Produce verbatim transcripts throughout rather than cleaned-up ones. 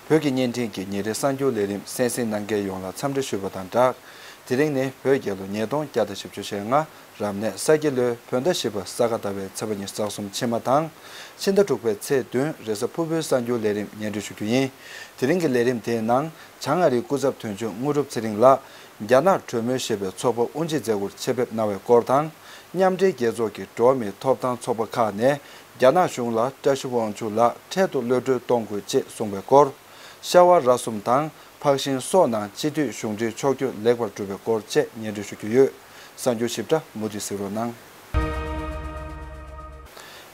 བོད་ཀྱི་བརྙན་འཕྲིན་གྱི་ཉིན་རེའི་གསར་འགྱུར་ལས་རིམ་གསན་གཟིགས་གནང་མཁན་ཡོངས་ལ་འཚམས་འདྲི་ཞུས་པ་དང་སྦྲགས། དེ་རིང་ནི་བོད་རྒྱལ་ལོ་ཉིས་སྟོང་བརྒྱ་དང་བཞི་བཅུ་ཞེ་ལྔ། རབ་གནས་ས་ཁྱི་ལོའི་བོད་ཟླ་བཞི་པ་ས་ག་ཟླ་བའི་ཚེས་པ་ཉི་ཤུ་རྩ་གསུམ་ཕྱི་མ་དང་། ཕྱི་ཟླ་དྲུག་པའི་ཚེས་བདུན་རེས་གཟའ་ཕུར་བུའི་གསར་འགྱུར་ལས་རིམ་སྙན་སྒྲོན་ཞུ་རྒྱུ་ཡིན། དེ་རིང་གི་ལས་རིམ་དེའི་ནང་། བྱང་ཨ་རིའི་སྐུ་ཚབ་དོན་གཅོད་དངོས་གྲུབ་ཚེ་རིང་ལགས། རྒྱ་ནག་གྲོས་མོལ་ཞེས་པའི་ཚོགས་པ་དབུ་འབྱེད་མཛད་སྒོར་ཆེད་ཕེབས་གནང་བའི་སྐོར་དང་། མཉམ་འབྲེལ་རྒྱལ་ཚོགས་ཀྱི་འགྲོ་བ་མིའི་ཐོབ་ཐང་ཚོགས་པ་ཁག་ནས་རྒྱ་ནག་གཞུང་ལ་བཀྲ་ཤིས་དབང་ཕྱུག་ལགས་འཕྲལ་དུ་གློད་གྲོལ་གཏོང་དགོས་ཅེས་གསུངས་པའི་སྐོར། ཤ་བ་ར་གསུམ་དང་། འཕགས་ཤིང་སོགས་ནང་སྤྱི་འཐུས་གཞུང་འབྲེལ་ཕྱོགས་བསྐྱོད་ལེགས་པར་གྲུབ་པའི་སྐོར་བཅས་སྙན་སྒྲོན་ཞུ་རྒྱུ་ཡོད། གསར་འགྱུར་ཞིབ་ཕྲ་མུ་མཐུད་གཟིགས་རོགས་གནང་།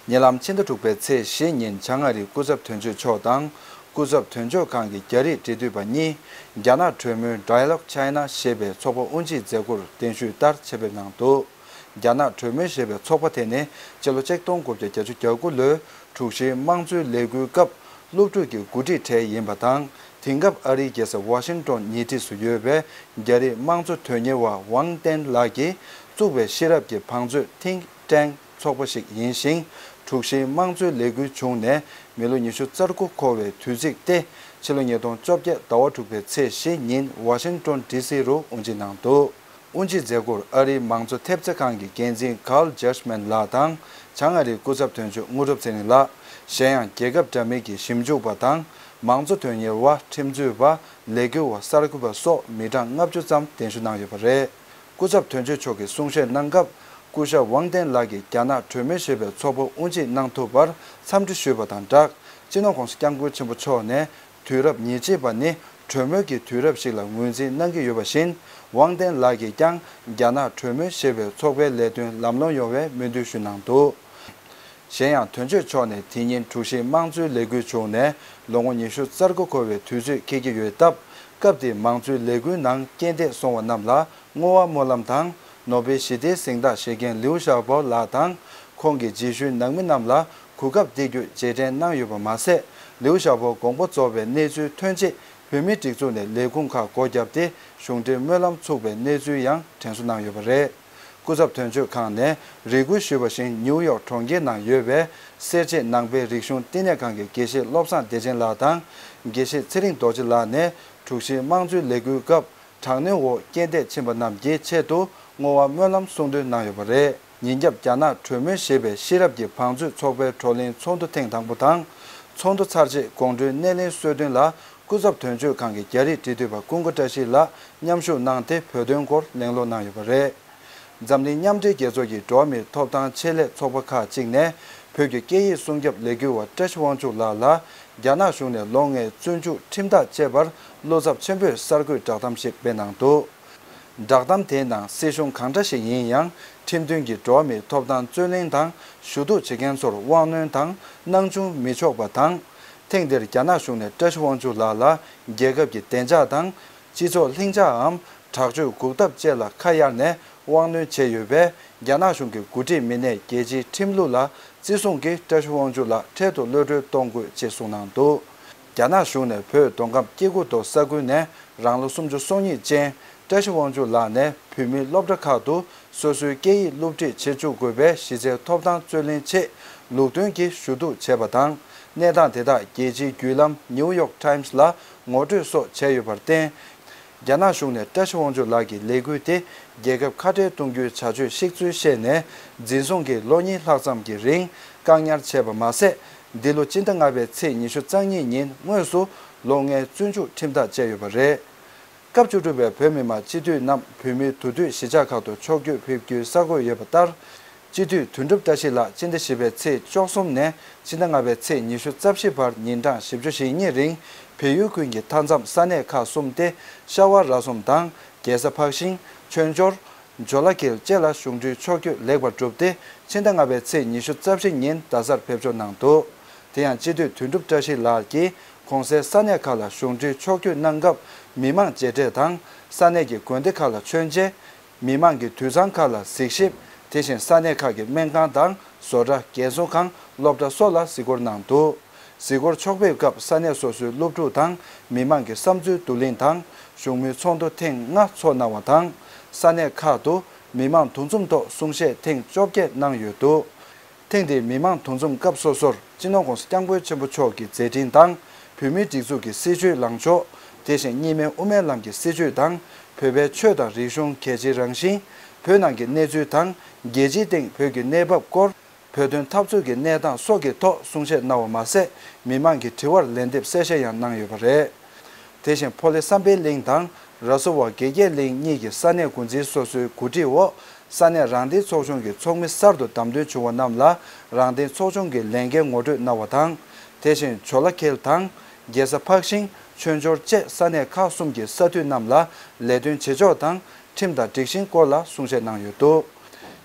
ཉེ་ལམ་ཕྱི་ཟླ་དྲུག་པའི་ཚེས་བཞི་ཉིན་བྱང་ཨ་རིའི་སྐུ་ཚབ་དོན་གཅོད་མཆོག་དང་། སྐུ་ཚབ་དོན་གཅོད་ཁང་གི་རྒྱ་རིགས་འབྲེལ་མཐུད་པ་གཉིས། རྒྱ་ནག་གྲོས་མོལ་Dialogue China ཞེས་པའི་ཚོགས་པ་དབུ་འབྱེད་མཛད་སྒོར་གདན་ཞུས་ལྟར་ཆེད་ཕེབས་གནང་འདུག་རྒྱ་ནག་གྲོས་མོལ་ཞེས་པའི་ཚོགས་པ་དེ་ནི་སྤྱི་ལོ་ཆིག་སྟོང་དགུ་བརྒྱ་བརྒྱད་ཅུ་གྱ་དགུ་ལོའི་དྲུག་བཞིའི་དམངས་གཙོའི་ལས་འགུལ་སྐབས་སློབ་ཕྲུག་གི་འགོ་ཁྲིད་གྲས་ཡིན་པ་དང་། དེང་སྐབས་ཨ་རིའི་རྒྱལ་ས་ཝ་ཤིང་ཏོན་ཉེ་འཁྲིས་སུ་ཡོད་པའི་རྒྱ་རིགས་དམངས་གཙོ་དོན་གཉེར་བ་ཝང་ཏན་ལགས་ཀྱིས་བཙུགས་པའི་ཤེས་རབ་ཀྱི་བང་མཛོད་Think Tank ཚོགས་པ་ཞིག་ཡིན་ཞིང་། དྲུག་བཞིའི་དམངས་གཙོའི་ལས་འགུལ་བྱུང་ནས་མི་ལོ་ཉི་ཤུ་རྩ་དགུ་འཁོར་བའི་དུས་ཚིགས་ཏེ། ཕྱི་ལོ་ཉིས་སྟོང་བཅོ་བརྒྱད་ཟླ་བ་དྲུག་པའི་ཚེས་བཞི་ཉིན་ཝ་ཤིང་ཏོན་ཌི་སི་རུ་དབུ་འབྱེད་གནང་འདུག་དབུ་འབྱེད་མཛད་སྒོར་ཨ་རིའི་མང་གཙོ་ཐེབས་རྩ་ཁང་གི་འགན་འཛིན་Carl Gershman ལགས་དང་། བྱང་ཨ་རིའི་སྐུ་ཚབ་དོན་གཅོད་དངོས་གྲུབ་ཚེ་རིང་ལགས། གཞན་ཡང་རྒྱལ་ཁབ་འདྲ་མིན་གྱི་ཞིབ་འཇུག་པ་དང་། མང་གཙོ་དོན་གཉེར་བ། ཁྲིམས་རྩོད་པ། ལས་འགུལ་བ། གསར་འགོད་པ་སོགས་མི་གྲངས་ལྔ་བཅུ་ཙམ་གདན་ཞུ་གནང་ཡོད་པ་རེད། སྐུ་ཚབ་དོན་གཅོད་མཆོག་གིས་གསུང་བཤད་གནང་སྐབས། སྐུ་ཞབས་ཝང་ཏན་ལགས་ཀྱིས་རྒྱ་ནག་གྲོས་མོལ་ཞེས་པའི་ཚོགས་པ་དབུ་འབྱེད་གནང་ཐུབ་པར་འཚམས་འདྲི་ཞུས་པ་དང་སྦྲགས། སྤྱི་ནོར་༸གོང་ས་༸སྐྱབས་མགོན་ཆེན་པོ་མཆོག་ནས། དུས་རབས་ཉེར་གཅིག་པ་ནི་གྲོས་མོལ་གྱི་དུས་རབས་ཤིག་ལ་ངོས་འཛིན་གནང་གི་ཡོད་པ་བཞིན། ཝང་ཏན་ལགས་ཀྱིས་ཀྱང་རྒྱ་ནག་གྲོས་མོལ་ཞེས་པའི་ཚོགས་པའི་ལས་དོན་ལམ་ལྷོང་ཡོང་བའི་སྨོན་འདུན་ཞུས་གནང་འདུག་གཞན་ཡང་། དོན་གཅོད་མཆོག་ནས་དེ་ཉིན་དྲུག་བཞིའི་དམངས་གཙོའི་ལས་འགུལ་བྱུང་ནས་ལོ་ངོ་ཉི་ཤུ་རྩ་དགུ་འཁོར་བའི་དུས་ཚོད་འཁེལ་གྱི་ཡོད་སྟབས། སྐབས་དེའི་མང་གཙོའི་ལས་འགུལ་ནང་རྐྱེན་འདས་སོང་བ་རྣམས་ལ་བསྔོ་བ་སྨོན་ལམ་དང་། ནོ་བེལ་ཞི་བདེའི་གཟེངས་རྟགས་བཞེས་མཁན་ལིའུ་ཞའོ་པོ་ལགས་དང་། ཁོང་གི་རྗེས་ཤུལ་ནང་མི་རྣམས་ལ་གོ་སྐབས་འདི་བརྒྱུད་རྗེས་དྲན་གནང་ཡོད་པ་མ་ཟད། ལིའུ་ཞའོ་པོ་དགོངས་པ་རྫོགས་པའི་གནས་ཚུལ་ཐོན་རྗེས། བོད་མིའི་སྒྲིག་འཛུགས་ནས་ལས་ཁུངས་ཁག་སྒོ་བརྒྱབ་སྟེ། གཞུང་འབྲེལ་སྨོན་ལམ་ཚུགས་པའི་གནས་ཚུལ་ཡང་དྲན་གསོ་གནང་ཡོད་པ་རེད། སྐུ་ཚབ་དོན་གཅོད་ཁང་ནས་རེ་སྐུལ་ཞུས་པ་བཞིན། ནིའུ་ཡོག་གྲོང་ཁྱེར་ནང་ཡོད་པའི་སེར་བྱེས་ནང་པའི་རིག་གཞུང་བསྟི་གནས་ཁང་གི་དགེ་བཤེས་བློ་བཟང་བདེ་ཆེན་ལགས་དང་། དགེ་བཤེས་ཚེ་རིང་རྡོ་རྗེ་ལགས་ནས་དྲུག་བཞིའི་དམངས་གཙོའི་ལས་འགུལ་སྐབས། དྲག་གནོན་འོག་རྐྱེན་འདས་ཕྱིན་པ་རྣམས་ཀྱི་ཆེད་དུ་བསྔོ་བ་སྨོན་ལམ་གསུང་འདོན་གནང་ཡོད་པ་རེད། ཉིན་རྒྱབ་རྒྱ་ནག་གྲོས་མོལ་ཞེས་པའི་ཤེས་རབ་ཀྱི་བང་མཛོད་ཚོགས་པའི་བགྲོ་གླེང་ཚོགས་འདུ་ཐེངས་དང་པོ་དང་། ཚོགས་འདུ་ཚར་རྗེས་དགོང་དྲོའི་སྣེ་ལེན་གསོལ་སྟོན་ལ། སྐུ་ཚབ་དོན་གཅོད་ཁང་གི་རྒྱ་རིགས་འབྲེལ་མཐུད་པ་ཀུན་དགའ་བཀྲ་ཤིས་ལགས་མཉམ་ཞུགས་གནང་སྟེ། བོད་དོན་སྐོར་གླེང་སློང་གནང་ཡོད་པ་རེད། འཛམ་གླིང་མཉམ་འབྲེལ་རྒྱལ་ཚོགས་ཀྱི་འགྲོ་བ་མིའི་ཐོབ་ཐང་ཆེད་ལས་ཚོགས་པ་ཁག་ཅིག་ནས། བོད་ཀྱི་སྐད་ཡིག་སྲུང་སྐྱོབ་ལས་འགུལ་བ་བཀྲ་ཤིས་དབང་ཕྱུག་ལགས་ལ། རྒྱ་ནག་གཞུང་ནས་ལོ་ལྔའི་བཙོན་འཇུག་ཁྲིམས་ཐག་བཅད་པར། བློ་འཚབ་ཆེན་པོས་གསར་འགོད་བསྒྲགས་གཏམ་ཞིག་སྤེལ་གནང་འདུག་བསྒྲགས་གཏམ་དེའི་ནང་། སྲིད་གཞུང་གང་འདྲ་ཞིག་ཡིན་ཡང་། ཁྲིམས་མཐུན་གྱི་འགྲོ་བ་མིའི་ཐོབ་ཐང་རྩོད་ལེན་དང་། ཞུ་གཏུག་བྱེད་མཁན་ཚོར་དབང་གནོན་དང་། སྣང་ཆུང་མི་ཆོག་པ་དང་། ཐེངས་འདིར་རྒྱ་ནག་གཞུང་ནས་བཀྲ་ཤིས་དབང་ཕྱུག་ལགས་ལ། རྒྱལ་ཁབ་ཀྱི་བདེ་འཇགས་དང་། སྤྱི་ཚོགས་ལྷིང་འཇགས་འམ། དྲག་སྤྱོད་འགུག་ཐབས་བཅས་ལ་ཁ་གཡར་ནས་དབང་གནོན་བྱས་ཡོད་པས། རྒྱ་ནག་གཞུང་གི་འགོ་ཁྲིད་མི་སྣས་རྒྱལ་སྤྱིའི་ཁྲིམས་ལུགས་ལ་བརྩི་སྲུང་གིས་བཀྲ་ཤིས་དབང་ཕྱུག་ལགས་འཕྲལ་དུ་གློད་གྲོལ་གཏོང་དགོས་ཅེས་གསུངས་གནང་འདུག་རྒྱ་ནག་གཞུང་ནས་བོད་མདོ་ཁམས་སྐྱེ་རྒུ་མདོ་ས་ཁུལ་ནས་རང་ལོ་སུམ་ཅུ་སོ་གཉིས་ཅན་བཀྲ་ཤིས་དབང་ཕྱུག་ལགས་ནས་བོད་མིའི་སློབ་གྲྭ་ཁག་ཏུ་སོ་སོའི་སྐད་ཡིག་སློབ་ཁྲིད་བྱེད་བཅུག་དགོས་པའི་གཞི་རྩའི་ཐོབ་ཐང་རྩོད་ལེན་ཆེད་ལུགས་མཐུན་གྱིས་ཞུ་གཏུག་བྱས་པ་དང་། གནས་སྟངས་དེ་དག་རྒྱལ་སྤྱིའི་བརྒྱུད་ལམ་New York Times ལ་ངོ་སྤྲོད་སོགས་བྱས་ཡོད་པར་བརྟེན། རྒྱ་ནག་གཞུང་ནས་བཀྲ་ཤིས་དབང་ཕྱུག་ལགས་ཀྱི་ལས་འགུལ་དེ་རྒྱལ་ཁབ་ཁ་བྲལ་གཏོང་རྒྱུའི་བྱ་སྤྱོད་ཤིག་ཚུལ་བཤད་ནས། འཛིན་བཟུང་གིས་ལོ་གཉིས་ལྷག་ཙམ་གྱི་རིང་བཀག་ཉར་བྱས་པ་མ་ཟད། འདི་ལོ་སྤྱི་ཟླ་ལྔ་པའི་ཚེས་ཉི་ཤུ་རྩ་གཉིས་ཉིན་དངོས་སུ་ལོ་ལྔའི་བཙོན་འཇུག་ཁྲིམས་ཐག་བཅད་ཡོད་པ་རེད། སྐབས་བཅུ་དྲུག་པའི་བོད་མི་མང་སྤྱི་འཐུས་རྣམས་བོད་མིའི་འདུ་སྡོད་གཞིས་ཆགས་ཁག་ཏུ་ཕྱོགས་བསྐྱོད་ཕེབས་རྒྱུའི་གསར་འགོད་ཡོད་པ་ལྟར། སྤྱི་འཐུས་དོན་གྲུབ་བཀྲ་ཤིས་ལགས་སྤྱི་ཟླ་བཞི་པའི་ཚེས་བཅུ་གསུམ་ནས་སྤྱི་ཟླ་ལྔ་པའི་ཚེས་ཉི་ཤུ་རྩ་བཞི་བར་ཉིན་གྲངས་བཞི་བཅུ་ཞེ་གཉིས་རིང་བལ་ཡུལ་ཁུལ་གྱི་མཐའ་མཚམས་ས་གནས་ཁག་གསུམ་སྟེ། ཤ་བ་ར་གསུམ་དང་། རྒྱལ་ས་འཕགས་ཤིང་། མཆོད་འཇོར། ཇོ་ལ་ཁེལ་བཅས་ལ་གཞུང་འབྲེལ་ཕྱོགས་བསྐྱོད་ལེགས་པར་གྲུབ་སྟེ། ཕྱི་ཟླ་ལྔ་པའི་ཚེས་ཉི་ཤུ་རྩ་བཞི་ཉིན་རྡ་སར་ཕེབས་འབྱོར་གནང་འདུག་དེ་ཡང་སྤྱི་འཐུས་དོན་གྲུབ་བཀྲ་ཤིས་ལགས་ཀྱིས་གོང་གསལ་ས་གནས་ཁག་ལ་གཞུང་འབྲེལ་ཕྱོགས་བསྐྱོད་གནང་སྐབས། མི་མང་མཇལ་འཕྲད་དང་། ས་གནས་ཀྱི་དགོན་སྡེ་ཁག་ལ་མཆོད་མཇལ། མི་མང་གི་དུད་ཚང་ཁག་ལ་གཟིགས་ཞིབ། དེ་བཞིན་ས་གནས་ཁག་གི་སྨན་ཁང་དང་བཟོ་གྲྭ། རྒན་གསོ་ཁང་། སློབ་གྲྭ་སོགས་ལ་གཟིགས་སྐོར་གནང་འདུག་གཟིགས་སྐོར་ཕྱོགས་ཕེབས་སྐབས་ས་གནས་སོ་སོའི་སློབ་ཕྲུག་དང་མི་མང་གི་བསམ་ཚུལ་བསྡུ་ལེན་དང་། བཞུགས་མོལ་ཚོགས་འདུ་ཐེངས་ལྔ་ཚོགས་གནང་བ་དང་། ས་གནས་ཁག་ཏུ་མི་མང་འདུ་འཛོམས་ཐོག་གསུང་བཤད་ཐེངས་བཅོ་བརྒྱད་གནང་ཡོད་འདུག་ཐེངས་འདིའི་མི་མང་འདུ་འཛོམས་སྐབས་སོ་སོར་སྤྱི་ནོར་༸གོང་ས་༸སྐྱབས་མགོན་ཆེན་པོ་མཆོག་གི་མཛད་འཕྲིན་དང་། བོད་ བོད་མིའི་སྒྲིག་འཛུགས་ཀྱི་སྲིད་བྱུས་ལངས་ཕྱོགས། དེ་བཞིན་གཉིས་སྨན་དབུ་མའི་ལམ་གྱི་སྲིད་བྱུས་དང་། བོད་པའི་ཆོས་དང་རིག་གཞུང་། གལ་ཆེའི་རང་བཞིན། བོད་ནང་གི་གནས་ཚུལ་དང་། རྒྱལ་སྤྱིའི་སྟེང་བོད་ཀྱི་གནས་བབ་སྐོར། བོད་དོན་འཐབ་རྩོད་ཀྱི་གནས་སྟངས་སོགས་ཀྱི་ཐོག་གསུང་བཤད་གནང་བ་མ་ཟད། མི་མང་གི་དྲི་བར་ལན་འདེབས་གསལ་བཤད་ཡང་གནང་ཡོད་པ་རེད། དེ་བཞིན་ཕོ་ལེ་བསམ་འཕེལ་གླིང་དང་ར་སོ་བ་དགེ་རྒྱས་གླིང་གཉིས་ཀྱི་ས་གནས་འགོ་འཛིན་སོ་སོའི་གོ་སྒྲིག་འོག་ས་གནས་རང་བདེན་ཚོགས་ཆུང་གི་ཚོགས་མི་གསར་དུ་བདམས་ཐོན་བྱུང་བ་རྣམས་ལ་རང་བདེན་ཚོགས་ཆུང་གི་ལས་འགན་ངོ་སྤྲོད་གནང་བ་དང་། དེ་བཞིན་ཇོ་ལ་ཁེལ་དང་རྒྱལ་ས་འཕགས་ཤིང་། ཆོས་འབྱོར་བཅས་ས་གནས་ཁག་གསུམ་གྱི་ས་འཐུས་རྣམས་ལ་ལས་དོན་བྱེད་ཕྱོགས་དང་ཁྲིམས་དང་སྒྲིག་གཞིའི་སྐོར་ལ་གསུང་བཤད་གནང་ཡོད་འདུག་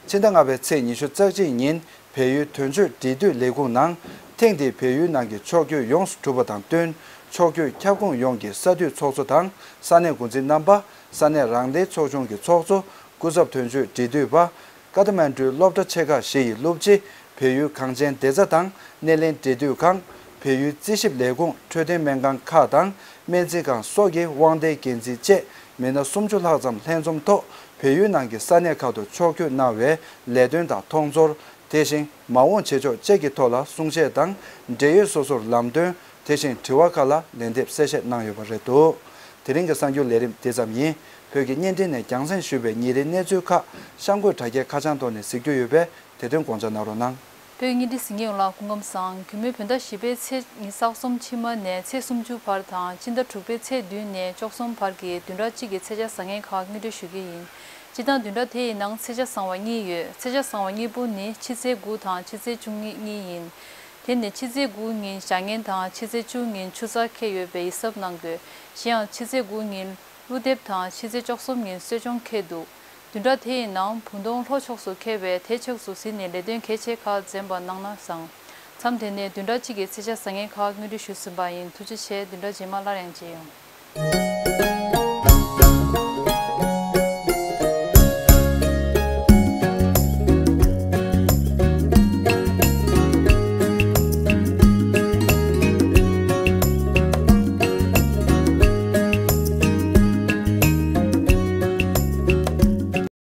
ཕྱི་ཟླ་ལྔ་པའི་ཚེས་ཉི་ཤུ་རྩ་གཅིག་ཉིན་བལ་ཡུལ་དོན་གཅོད་འབྲེལ་མཐུད་ལས་ཁུངས་ནང་། ཐེངས་འདིའི་བལ་ཡུལ་ནང་གི་ཕྱོགས་བསྐྱོད་ཡོངས་སུ་གྲུབ་པ་དང་བསྟུན། ཕྱོགས་བསྐྱོད་ཁྱབ་ཁོངས་ཡོངས་ཀྱི་ས་འཐུས་ཚོགས་གཙོ་དང་ས་གནས་འགོ་འཛིན་རྣམ་པ། ས་གནས་རང་བདེན་ཚོགས་ཆུང་གི་ཚོགས་གཙོ། སྐུ་ཚབ་དོན་གཅོད་འབྲེལ་མཐུད་པ། ཀ་ཐ་མན་གྲུའི་སློབ་གྲྭ་ཆེ་ཁག་བཞི་ཡི་སློབ་སྤྱི། བལ་ཡུལ་གངས་ཅན་བདེ་རྩ་དང་སྣེ་ལེན་འབྲེལ་མཐུད་ཁང་། བལ་ཡུལ་རྩིས་ཞིབ་ལས་ཁུངས། འཕྲོད་བསྟེན་སྨན་ཁང་ཁག་དང་སྨན་རྩིས་ཁང་སོགས་ཀྱི་དབང་ལྡན་འགན་འཛིན་བཅས་མི་སྣ་སུམ་ཅུ་ལྷག་ཙམ་ལྷན་འཛོམས་ཐོག་བལ་ཡུལ་ནང་གི་ས་གནས་ཁག་ཏུ་ཕྱོགས་བསྐྱོད་གནང་བའི་ལས་དོན་དང་མཐོང་ཚོར། དེ་བཞིན་མ་འོངས་བྱེད་ཕྱོགས་བཅས་ཀྱི་ཐོག་ལ་གསུང་བཤད་དང་། འབྲེལ་ཡོད་སོ་སོར་ལམ་སྟོན། དེ་བཞིན་དྲི་བ་ཁག་ལ་ལན་འདེབས་གསལ་བཤད་གནང་ཡོད་པ་རེད་འདུག་དེ་རིང་གི་གསར་འགྱུར་ལས་རིམ་དེ་ཙམ་ཡིན། བོད་ཀྱི་བརྙན་འཕྲིན་ནས་རྒྱང་སྲིང་ཞུས་པའི་ཉིན་རེའི་གནས་ཚུལ་ཁག་གཤམ་འཁོད་དྲ་རྒྱའི་ཁ་བྱང་ཐོག་ནས་གཟིགས་རྒྱུ་ཡོད་པས། དེ་དོན་དགོངས་འཇགས་གནང་རོགས་གནང་། བོད་ཀྱི་བརྙན་འཕྲིན་གཟིགས་མཁན་ཡོངས་ལ་སྐུ་ཁམས་བཟང་། གུས་མོས་བོད་ཟླ་བཞི་པའི་ཚེས་ཉི་ཤུ་རྩ་གསུམ་ཕྱི་མ་ནས་ཚེས་སུམ་ཅུ་བར་དང་སྤྱི་ཟླ་དྲུག་པའི་ཚེས་བདུན་ནས་བཅུ་གསུམ་བར་གྱི་བདུན་ཕྲག་གཅིག་གི་ཚེས་ཆ་བཟང་ངན་ཁག་སྙན་སྒྲོན་ཞུ་གི་ཡིན། སྤྱིར་བཏང་བདུན་ཕྲག་དེ་ཡི་ནང་ཚེས་ཆ་བཟང་བ་གཉིས་ཡོད། ཚེས་ཆ་བཟང་བ་གཉིས་པོ་ནི་ཕྱི་ཚེས་དགུ་དང་ཕྱི་ཚེས་བཅུ་གཉིས་གཉིས་ཡིན། དེ་ནི་ཕྱི་ཚེས་དགུ་ཉིན་བྱ་ངན་དང་ཕྱི་ཚེས་བཅུ་ཉིན་ཆུ་ཚ་འཁེལ་ཡོད་པའི་ཡིད་གཟབ་གནང་དགོས། གཞན་ཡང་ཕྱི་ཚེས་དགུ་ཉིན་ཀླུ་འདེབས་དང་ཕྱི་ཚེས་བཅུ་གསུམ་ཉིན་གསོ་སྦྱོང་འཁེལ་འདུག་བདུན་ཕྲག་དེ་ཡི་ནང་བུ་དོང་ལྷོ་ཕྱོགས་སུ་འཁེལ་བས་དེ་ཕྱོགས་སུ་གཟིགས་ནས་ལས་དོན་གལ་ཆེ་ཁག་འཛེམ་པ་གནང་ན་བཟང་། མཚམས་དེ་ནས་བདུན་ཕྲག་གཅིག་གི་ཚེས་ཆ་བཟང་ངན་ཁག་སྙན་སྒྲོན་ཞུས་ཟིན་པ་ཡིན། ཐུགས་རྗེ་ཆེ། བདུན་ཕྲག་རྗེས་མ་སླར་ཡང་མཇལ་ཡོང་།